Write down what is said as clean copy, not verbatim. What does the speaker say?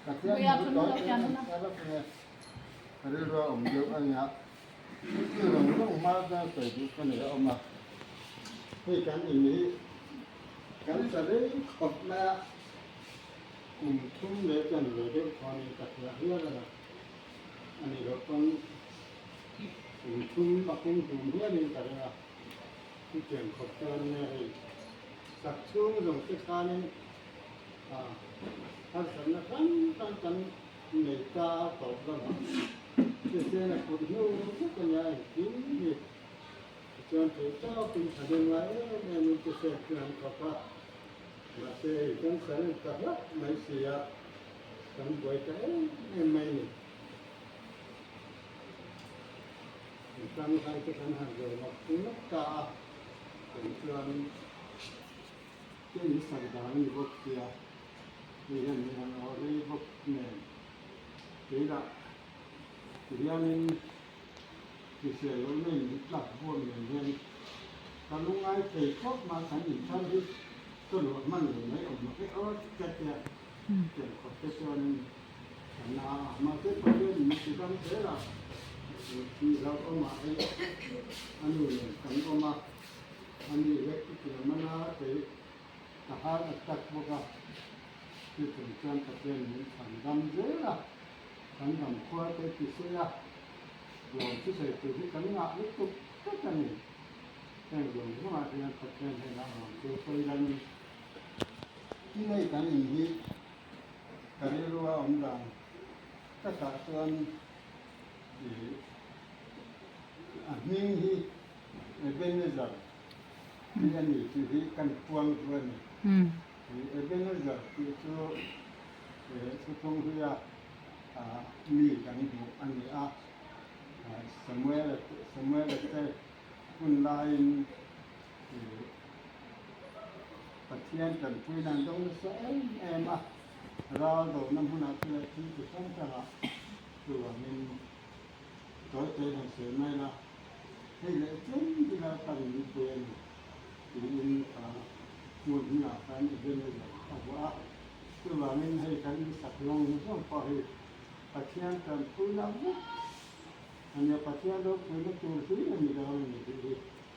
Pathian hi tawi te ka la hre ka rilru a awm deuh a nia thil zawng zawng hma chuan sawi duh ka nei a awm a hei kan in hi kan sa rei khawp mai a kum thum leh chuan ve deuh chuanin ka hria hial a la a nih loh pawn kum thum a kum hlum hialin ka ring a chutiang khawp chuan nge hei sak chhung zawng te khanin harsatna hrang hrang kan nei ta a tawp lamah hrisel a kut hnu vek a nia engkim hi tichuan theih tawkin thahnem ngai em em in hrisel chu an thawk a mahse hei kan sarin ta hlauh mai si a kan buai ta em em mai a ni. Tangkai te kan han zawh mak mak ta a tichuan. Te in sak dan a ni bawk sia, hei hian min han awh rei bawk nen keilah ti hianin hrisel loh na in tlak buak nen hian ka lungngai thei khawp mai kan inthar hi ka luah hman lo mai awm lo e aw ka tia tiang khawp te chuanin ka na a mahse Pathian in ti dam zel a tih hlauh awmah hei a nu nen kan awm a. A ni leh i tia mana kei ka har a tak bawk a, chu chung chuan Pathian min chhan dam zel a, kan dam khua te ti se a, lawm chu sawi tur hi kan ngah lutuk tlat a ni. Heng zawng zawngah hian Pathian hnenah lawm chu sawi langin i nei kan in hi ka rilru a awm dan takah chuan i a hming hi Ebenezer tih a ni tih hi kan puang chu a ni. Ebenezer tih chu thuthlung hluia mi kan hmuh a ni a. Samuela Samuela te hun laiin Pathian tanpui nan dawng nasa em em a, ral dona hmunah te leh thil chi hrang hrangah chuvangin Tawi te han sawi mai la, hei leh chen bik a kan mipui a ni tiin kha hmun hmingah khan Ebenezer a vuah a. Chuvangin hei kan insak zawng zawng pawh hi Pathian tanpui la vek a nia, Pathian ropuina tur hi a ni dawn a ni tih hi.